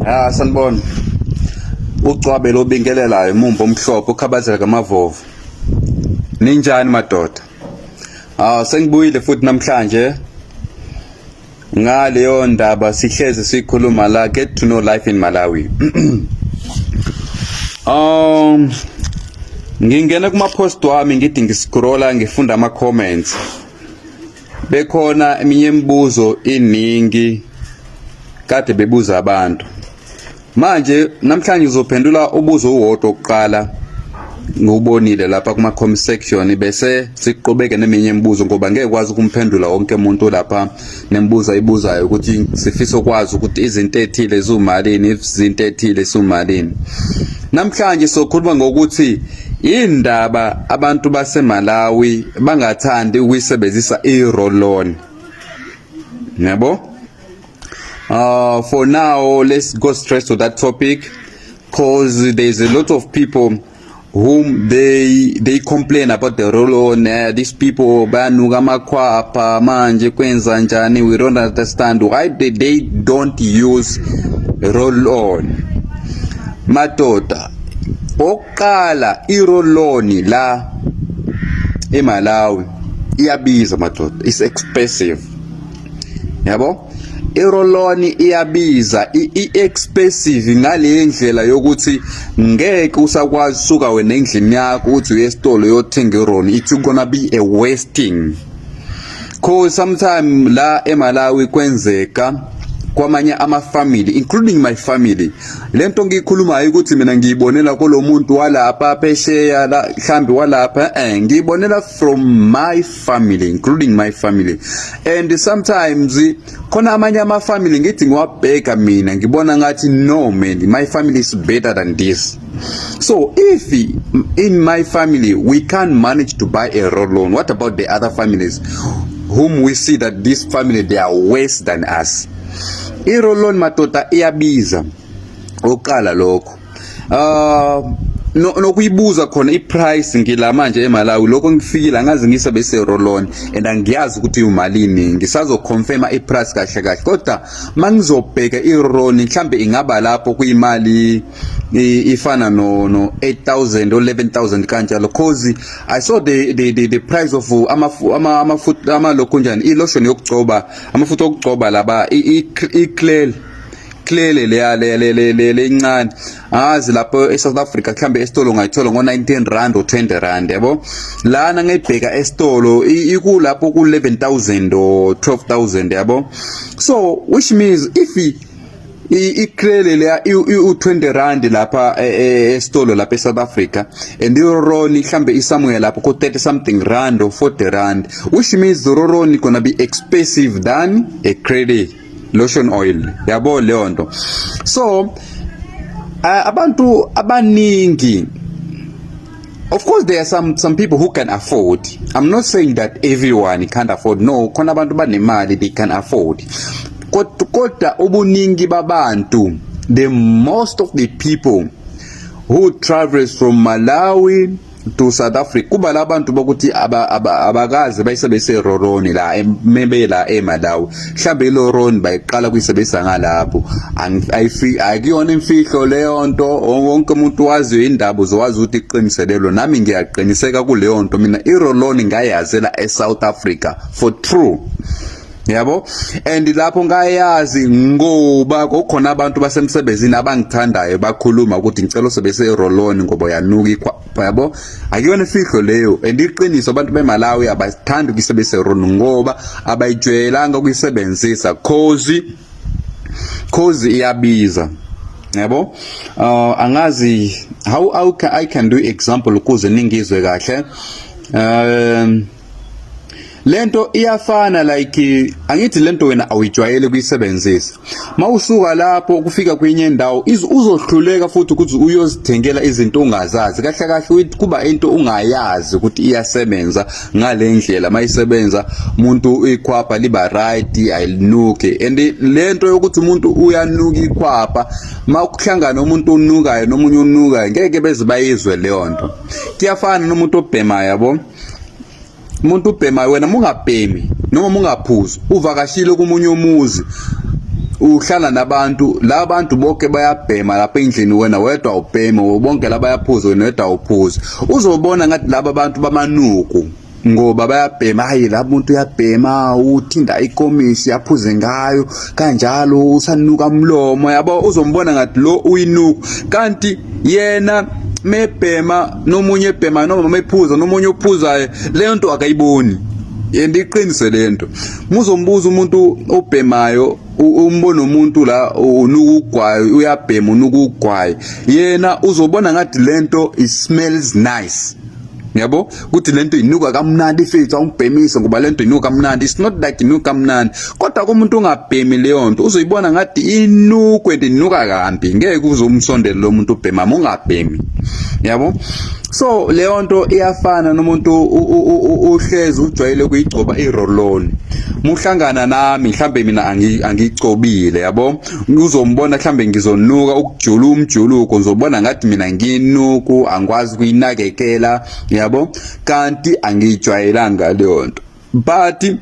Ah, sanibona. Ugcwabe lobingelelayo mumbo omhlophe ukhabazela kamavovo. Ninjani madoda? Ah, sengibuyile futhi namhlanje. Ngaleyo ndaba sihlezi sikhuluma la, get to know life in Malawi. Ngingena kuma post wami, ngithi ngiscrolla, ngifunda ama comments. Bekhona eminye imibuzo iningi kade bebuza abantu. Manje namhlanje ngizophendula ubuzo uwodwa oqala ngiwubonile lapha kuma comment section, bese siqhubeke neminye imibuzo, ngoba ngeke kwazi ukumphendula wonke umuntu lapha nemibuzo ayibuzayo ukuthi sifisa ukwazi ukuthi izinto ethile ziwumalini, izinto ethile siwumalini. Namhlanje sokhuluma ngokuthi indaba abantu baseMalawi bangathandi ukuyisebenzisa i-roll-on, yabo. For now, let's go straight to that topic, 'cause there's a lot of people whom they complain about the roll-on. These people bayanuka amakhwapha. Manje kwenza njani? We don't understand why they don't use roll-on. Madoda, oqala i-roll-on la eMalawi iyabiza madoda, it's expensive, yabo. I-roll-on iyabiza, i-expensive ngale ndlela yokuthi ngeke usakwazi suka wena endlini yakho uthi uye esitolo uyothenga i-roll-on. It's gonna be a wasting, 'cause sometime la eMalawi kwenzeka kwamanye ama-family, including my family. Lento ngiyikhulumayo ukuthi mina ngiyibonela kulo muntu walapha phesheya la, mhlambi walapha, ngiyibonela from my family, including my family. And sometimes khona amanye ama-family ngithi ngiwabheka mina, ngibona ngathi, "No man, my family is better than this." So if in my family we can't manage to buy a roll on, what about the other families whom we see that this family, they are worse than us? I-roll-on madoda iyabiza, oqala lokho. No, nokuyibuza khona i-price, ngila manje eMalawi, lokho ngifikile angazi ngisebenzise roll-on and angiyazi ukuthi umalini. Ngisazoconfirma i-price kahle kahle, kodwa mangizobheka i-roll-on mhlambe ingaba lapho kuyimali ifana no 8000 or 11,000 kanjalo, 'cause I saw the price of ama amafutha, ama njani, i-lotion yokugcoba, amafutha okugcoba laba, i-Clele Clele leya le le le le lencane, azi lapho eSouth Africa mhlambe esitolo ungayithola ngo 19 rand or 20 rand, yabo. Lana ngayibheka esitolo ikulapho ku 11,000 or 12,000, yabo. So which means if i-Clele leya u20 rand lapha esitolo lapha eSouth Africa and i-roll-on mhlambe isomewhere lapho ku 30 something rand or 40 rand, which means the roll-on gonna be expensive than a Clele lotion oil, yabo leyo nto. So abantu abaningi, of course there are some people who can afford. I'm not saying that everyone can't afford, no. Khona abantu banemali, they can afford, kodwa ubuningi babantu, the most of the people who travels from Malawi to South Africa, kuba labantu bokuthi abakaze bayisebenzise roll-on la mebe la eMalawi. Mhlambe i-roll-on bayiqala kuyisebenzisa ngalapho. Akuyona imfihlo leyo nto, wonke umuntu waziyo indaba uzowazi ukuthi iqinise lelo. Nami ngiyaqiniseka kuleyo nto. Mina i-roll-on ngayazela eSouth Africa for true, yabo, and lapho ngayazi ngoba kukhona abantu basemsebenzini abangithandayo, bakhuluma ukuthi ngicela usebenzise i-roll-on ngoba uyanuka ikhwapha, yabo. Akuyona imfihlo leyo and iqiniso. Abantu beMalawi abathandi ukuyisebenzisa i-roll-on ngoba abayijwayelanga ukuyisebenzisa, 'cause iyabiza, yabo. Angazi how I can do example ukuze ningizwe kahle. Lento iyafana like, angithi lento wena awuyijwayele kuyisebenzisa, mawusuka lapho kufika kwenye indawo uzohluleka futhi ukuthi uyozithengela izinto ongazazi kahle kahle, kuba into ungayazi ukuthi iyasebenza ngale ndlela. Mayisebenza umuntu ikhwapha liba right, ayinuki. And lento yokuthi umuntu uyanuka ikhwapha, makuhlangana umuntu onukayo nomunye onukayo, ngeke beze bayizwe leyo nto. Kuyafana nomuntu obhemayo, yabo. Umuntu ubhemayo, wena mungabhemi noma mungaphuzi, uvakashile komunye umuzi. Uhlala nabantu, la bantu bonke bayabhema lapha endlini, wena wedwa awubhemi, bonke la bayaphuza, wena wedwa awuphuzi. Uzobona ngathi laba bantu bamanuku ngoba bayabhema. Hayi, la muntu uyabhema, uthinda ikomishi aphuze ngayo kanjalo, usanuka umlomo, yabo. Uzombona ngathi lo uyinuku, kanti yena mebhema nomunye ebhema, noma mephuza nomunye ophuzayo, leyo nto akayiboni. And iqiniso lento, muzombuza umuntu obhemayo, umbona umuntu la unuka ugwayi, uyabhema, unuka ugwayi, yena uzobona ngathi lento it smells nice, yabo, ukuthi lento inuka kamnandi ifethu, awumbhemise ngoba lento inuka kamnandi. It's not like inuka kamnandi, kodwa kumuntu ungabhemi leyo nto uzoyibona ngathi inuko and inuka kambi. Ngeke uzomsondela lo muntu ubhema ungabhemi, yabo. So leyo nto iyafana nomuntu uhlezi ujwayele ukuyigcoba i-roll-on. Muhlangana nami, mhlambe mina angiyigcobile, yabo, uzombona mhlambe ngizonuka ukujula umjuluko, ngizobona ngathi mina nginuku, angikwazi ukuyinakekela, yabo, kanti angiyijwayelanga leyo nto. But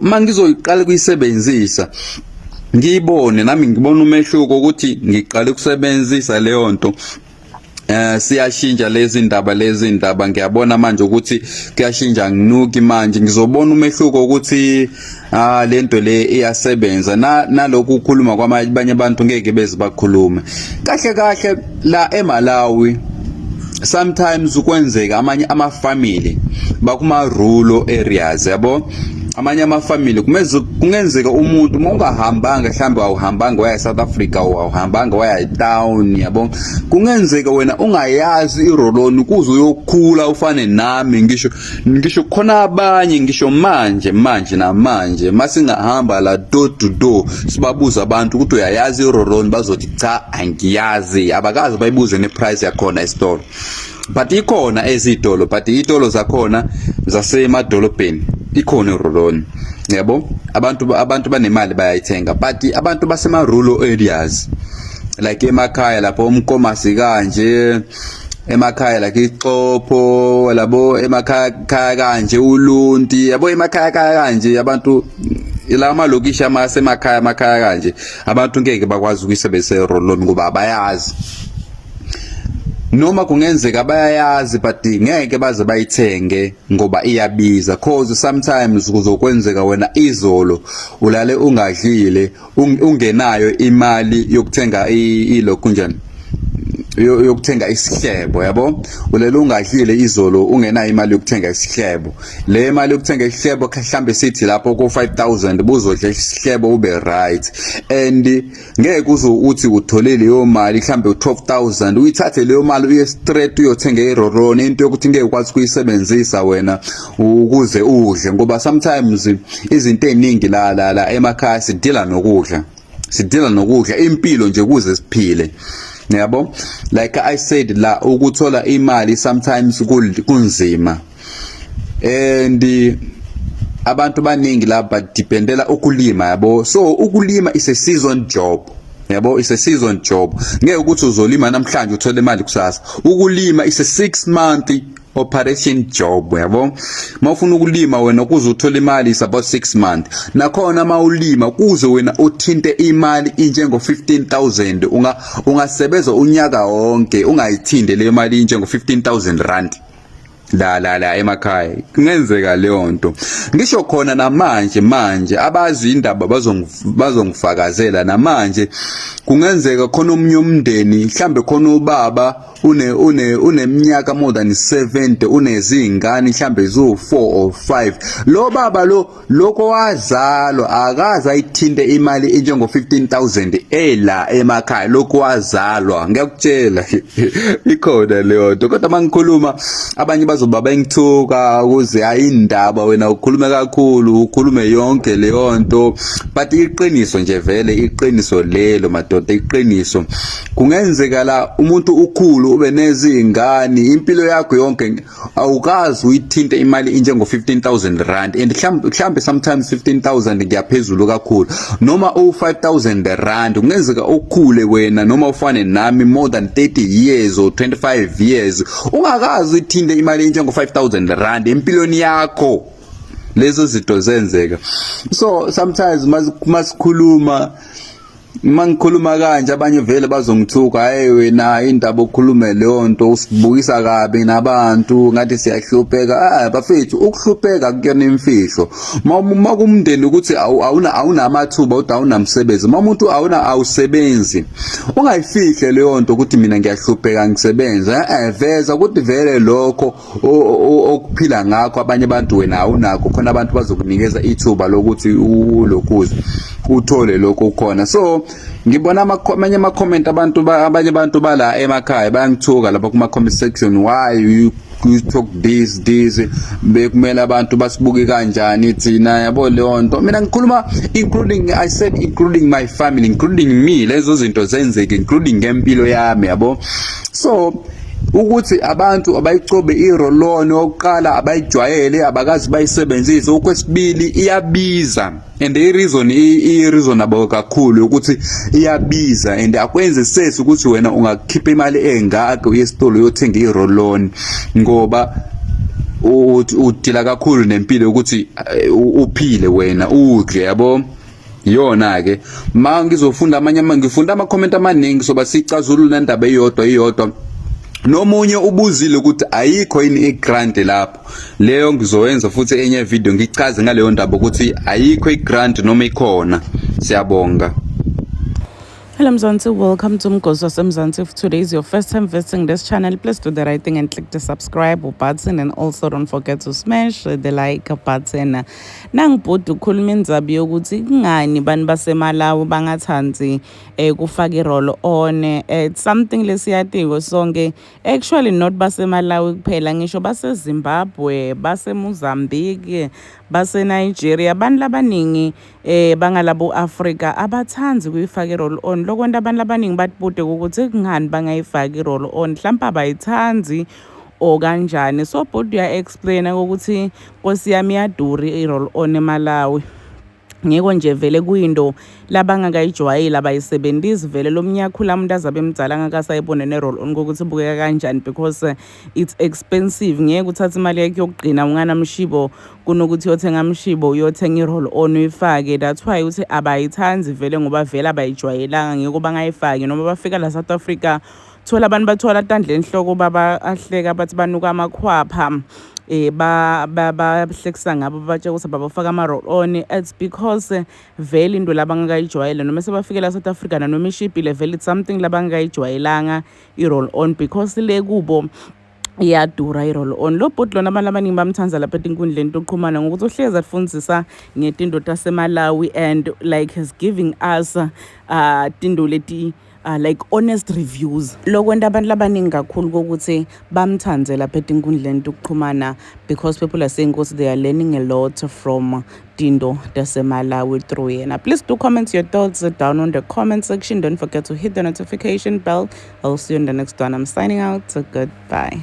mangizoyiqala kuyisebenzisa, ngiyibone nami, ngibona umehluko ukuthi ngiqale ukusebenzisa leyo nto, siyashintsha lezi ndaba. Ngiyabona manje ukuthi kuyashintsha, nginuki manje, ngizobona umehluko ukuthi ah, lento le iyasebenza. Na naloku ukukhuluma kwabanye abantu ngeke beze bakhulume kahle kahle la eMalawi. Sometimes kwenzeka amanye ama-family bakuma rural areas, yabo, amanye ama-family kungenzeka umuntu uma ungahambanga, mhlawumbe awuhambanga waya e-South Africa, awuhambanga waya e-town, yabo, kungenzeka wena ungayazi i-roll-on kuze uyokhula ufane nami. Ngisho khona abanye, ngisho manje manje namanje, masingahamba la door to door sibabuza abantu ukuthi uyayazi i-roll-on, bazothi cha, angiyazi, abakazi bayibuze ne-price yakhona esitolo. But ikhona ezitolo, but itolo zakhona zasemadolobheni ikhona i-roll-on, yabo. Abantu banemali bayayithenga, but abantu basema rural areas like emakhaya lapho umkomasi kanje, emakhaya like ixopho labo, emakhaya khaya kanje ulunti, yabo, emakhaya khaya kanje, abantu la malokishi amasemakhaya, amakhaya kanje, abantu ngeke bakwazi ukuyisebenzisa i-roll-on ngoba abayazi, noma kungenzeka bayayazi but ngeke baze bayithenge ngoba iyabiza. 'Cause sometimes kuzokwenzeka wena izolo ulale ungadlile, ungenayo imali yokuthenga ilokhu njani, yokuthenga isihlebo, yabo. Ulele ungadlile izolo, ungenayo imali yokuthenga isihlebo. Le mali yokuthenga isihlebo mhlambe sithi lapho ku 5000, buzodla isihlebo ube right, and ngeke uze uthi uthole leyo mali mhlambe u12000, uyithathe leyo mali uye straight uyothenga i-roll-on, into yokuthi ngeke ukwazi ukuyisebenzisa wena ukuze udle, ngoba sometimes izinto eziningi la emakhaya sidila nokudla, sidila nokudla, impilo nje kuze siphile, yabo. Like I said la, ukuthola imali sometimes kunzima and abantu baningi la badependela ukulima, yabo. So ukulima is a season job, yabo, is a season job. Ngeke ukuthi uzolima namhlanje uthole imali kusasa. Ukulima is a 6 month operation job, yabo. Mawufuna ukulima wena kuze uthole imali is about 6 months. Nakhona mawulima kuze wena uthinte imali injengo 15000, ungasebenza unyaka wonke ungayithinde leyo mali injengo 15000 rand la emakhaya. Kungenzeka leyo nto. Ngisho khona namanje manje abazi indaba bazongifakazela. Namanje kungenzeka khona omunye umndeni, mhlambe khona ubaba une une uneminyaka more than 70, unezingane mhlambe zu 4 or 5. Lo baba lo, lokho wazalwa akaze ayithinte imali enjengo 15000 ela emakhaya, lokho wazalwa. Ngiyakutshela, ikhona leyo nto. Kodwa mangikhuluma abanye bazoba bengithuka ukuze ayindaba wena ukhulume kakhulu, ukhulume yonke leyo nto, but iqiniso nje vele, iqiniso lelo madoda, iqiniso. Kungenzeka la umuntu ukhulu ube nezingane, impilo yakho yonke awukazi uyithinte imali injengo 15000 rand, and mhlambe sometimes 15000 ngiyaphezulu kakhulu, noma u5000 rand. Kungenzeka ukhule wena noma ufane nami more than 30 years or 25 years, ungakazi uyithinte imali injengo 5000 rand empilweni yakho. Lezo zinto zenzeka. So sometimes masikhuluma, uma ngikhuluma kanje, abanye vele bazongithuka, "Hayi wena, indaba okhulume leyo nto, usibukisa kabi nabantu, ngathi siyahlupheka." Ah bafethu, ukuhlupheka kuyona imfihlo. Uma kumndeni ukuthi awuna awunamathuba, uthi awunamsebenzi, uma umuntu awuna awusebenzi, ungayifihle leyo nto ukuthi mina ngiyahlupheka, ngisebenza. Veza ukuthi vele lokho okuphila ngakho abanye abantu wena awunakho khona, abantu bazokunikeza ithuba lokuthi ulokhuze uthole lokho khona. So ngibona amanye ama-comment abantu, abanye abantu bala emakhaya bayangithuka lapha kuma-comment section, "Why you talk this? Bekumele abantu basibuke kanjani thina?" Yabo leyo nto. Mina ngikhuluma including, I said including my family, including me. Lezo zinto zenzeke including ngempilo yami, yabo. So ukuthi abantu abayicobe i-roll-on, okokuqala abayijwayele, abakazi bayisebenzise. Okwesibili, iyabiza, and i-reason i-reasonable kakhulu ukuthi iyabiza, and akwenzi sense ukuthi wena ungakhipha imali engaka uye esitolo uyothenga i-roll-on, ngoba udila kakhulu nempilo ukuthi uphile wena, udle, yabo. Iyona ke ma ngizofunda amanye, ngifunda ama-comment amaningi, soba sicazulula indaba eyodwa iyodwa. Nomunye ubuzile ukuthi ayikho yini i-grant lapho. Leyo ngizowenza futhi enye video, ngichaze ngaleyo ndaba ukuthi ayikho i-grant noma ikhona. Siyabonga. Hello Mzansi, welcome to Mgosi Wasemzansi. If today is your first time visiting this channel, please do the right thing and click the subscribe button and also don't forget to smash the like button. Nangibhuda ukhuluma indzaba yokuthi kungani bantu baseMalawi bangathandi kufaka i-roll on. It's something lesiyatiko sonke, actually not baseMalawi kuphela, ngisho baseZimbabwe, baseMozambique, base-Nigeria, abantu labaningi bangalabo Africa abathandi kuyifaka i-roll on. Lokwenta abantu abaningi batibude ukuthi kungani bangayifaki i-roll on, mhlawumbe abayithandi or kanjani. So bhuti uya-explaina ukuthi nkosi yami, iyadura i-roll on eMalawi, ngeke nje vele kuyinto labangakayijwayeli, abayisebenzisi vele. Lo mnyakhula umuntu azabe emdala angakasayibone ne-roll on kokuthi ibukeka kanjani, because it's expensive. Ngeke uthathe imali yakho yokugcina unganamshibo, kunokuthi uyothenga amshibo, uyothenga i-roll on uyifake. That's why uthi abayithandi vele, ngoba vele abayijwayelanga, ngeke bangayifaki. Noma bafika la South Africa, thola abantu bathola tandla enhloko, baba ahleka bathi banuka amakhwapha, ba bahlekisa ngabo, batshela ukuthi babafaka ama-roll on. It's because vele into labangakayijwayele, noma sebafikela South Africa nanoma ishibhile, vele it's something labangakayijwayelanga i-roll on, because le kubo iyadura i-roll on. Lo bhuti lona abantu abaningi bamthanda lapha etinkundleni tokuxhumana ngokuthi uhlezi afundzisa ngetinto taseMalawi and like he's giving us tinto leti like honest reviews. Lokwenta abantu labaningi kakhulu kokuthi bamthandze lapha etinkundleni tokuxhumana, because people are saying ukuthi they are learning a lot from tinto taseMalawi through yena. Please do comment your thoughts down on the comment section. Don't forget to hit the notification bell. I'll see you in the next one. I'm signing out. Goodbye.